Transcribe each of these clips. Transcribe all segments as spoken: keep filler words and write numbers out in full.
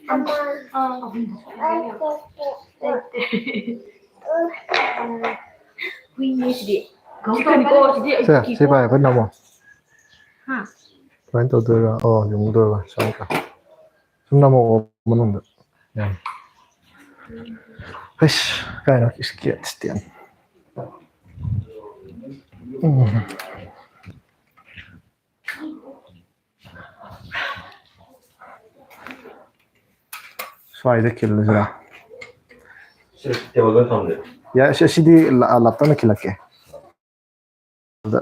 ꯑꯥ꯫ ꯂꯩꯇꯦ꯫ ꯍꯨꯏꯅꯦ ꯁꯤꯗꯤ꯫ ꯁꯤ ꯀꯩꯅꯣ, ꯁꯤꯗꯤ ꯑꯩ ꯁꯦ, ꯁꯤ ꯀꯤꯀꯣ꯫ ꯄꯥꯏ, ꯍꯥꯏꯐꯦꯠ ꯅꯝꯃꯣ꯫ ꯍꯥ? ꯀꯃꯥꯏꯅ ꯇꯧꯗꯣꯏꯕ? ꯑꯣ, ꯌꯨꯡꯗꯣꯏꯕ꯫ ꯁꯨꯃꯥꯏꯅ ꯇꯧ꯫ ꯁꯨꯝ ꯅꯝꯃꯛꯑꯣ ꯃꯅꯨꯡꯗ꯫ ꯌꯥꯝ꯫ ꯍꯩꯁ, ꯀꯥꯏꯅꯣ ꯏꯁꯀꯦꯠ ꯁ꯭ꯇꯦꯟ꯫ ꯎꯝ꯫ ꯁ꯭ꯋꯥꯏꯗ ꯈꯤꯜꯂꯁꯤꯔꯥ? ꯁꯤ ꯇꯦꯕꯜꯗ ꯊꯝꯁꯦ꯫ ꯌꯥꯏ, ꯁꯤ, ꯁꯤꯗꯤ ꯂꯥ-, ꯂꯥꯞꯇꯛꯅ ꯈꯤꯜꯂꯛꯀꯦ꯫ ꯑꯗ꯫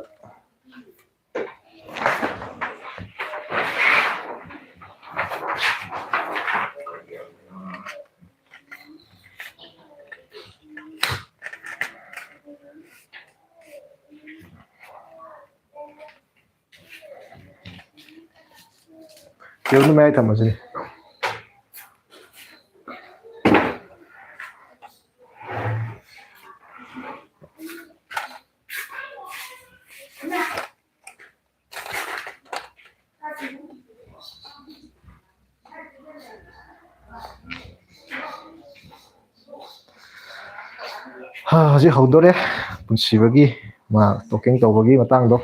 ꯇꯦꯕꯜꯗꯨ ꯃꯌꯥꯏ ꯊꯝꯃꯁꯤꯅꯦ꯫ ꯍꯥ, ꯍꯧꯖꯤꯛ ꯍꯧꯗꯣꯔꯦ ꯄꯨꯟꯁꯤꯕꯒꯤ ꯃꯥ ꯇꯣꯀꯤꯡ ꯇꯧꯕꯒꯤ ꯃꯇꯥꯡꯗꯣ꯫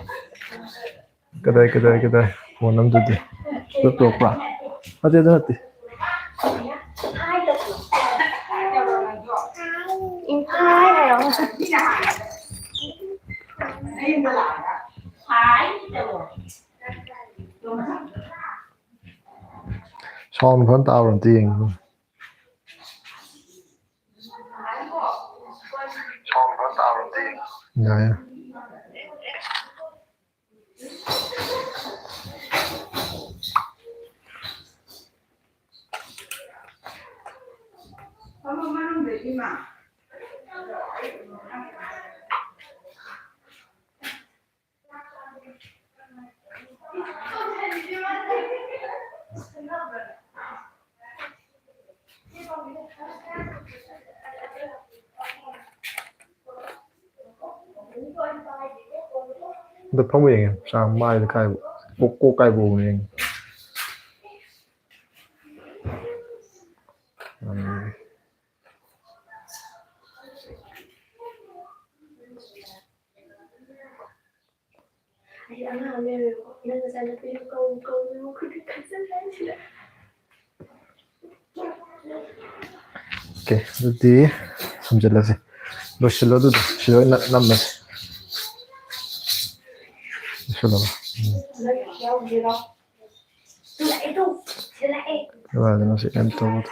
ꯀꯗꯥꯏ, ꯀꯗꯥꯏ, ꯀꯗꯥꯏ? ꯐꯣꯟ ꯑꯃꯗꯨꯗꯤ ꯁꯨꯡꯇꯣꯛ ꯇꯣꯛꯄ꯭ꯔꯥ? ꯅꯠꯇꯦ, ꯑꯗꯨ ꯅꯠꯇꯦ꯫ ꯏꯝꯐꯥꯜ ꯍꯥꯏꯔꯣ꯫ ꯁꯥꯎꯟ ꯐꯖꯅ ꯇꯥꯕ꯭ꯔꯥ ꯑꯝꯇ ꯌꯦꯡꯒꯦ꯫ ꯌꯥꯏ, ꯌꯥꯏ꯫ ꯑꯗ ꯐꯝꯃ ꯌꯦꯡꯉꯦ, ꯆꯥꯡ ꯃꯥꯏꯗ ꯀꯥꯏꯕ, ꯀꯣꯛ, ꯀꯣꯛ ꯀꯥꯏꯕ ꯎꯕ꯭ꯔꯥ ꯌꯦꯡꯉꯦ꯫ ꯑꯣꯀꯦ, ꯑꯗꯨꯗꯤ ꯊꯝꯖꯤꯜꯂꯁꯦ꯫ ꯂꯣꯏꯁꯤꯜꯂꯣ ꯑꯗꯨꯗ꯫ ꯁꯤꯗ ꯑꯣꯏꯅ ꯅꯝꯃꯁꯦ꯫ ꯂꯣꯏꯁꯤꯜꯂꯕ? ꯎꯝ꯫ ꯀꯅꯥꯗꯅꯣ ꯁꯤ ꯑꯦꯟ ꯇꯧꯕꯗꯣ?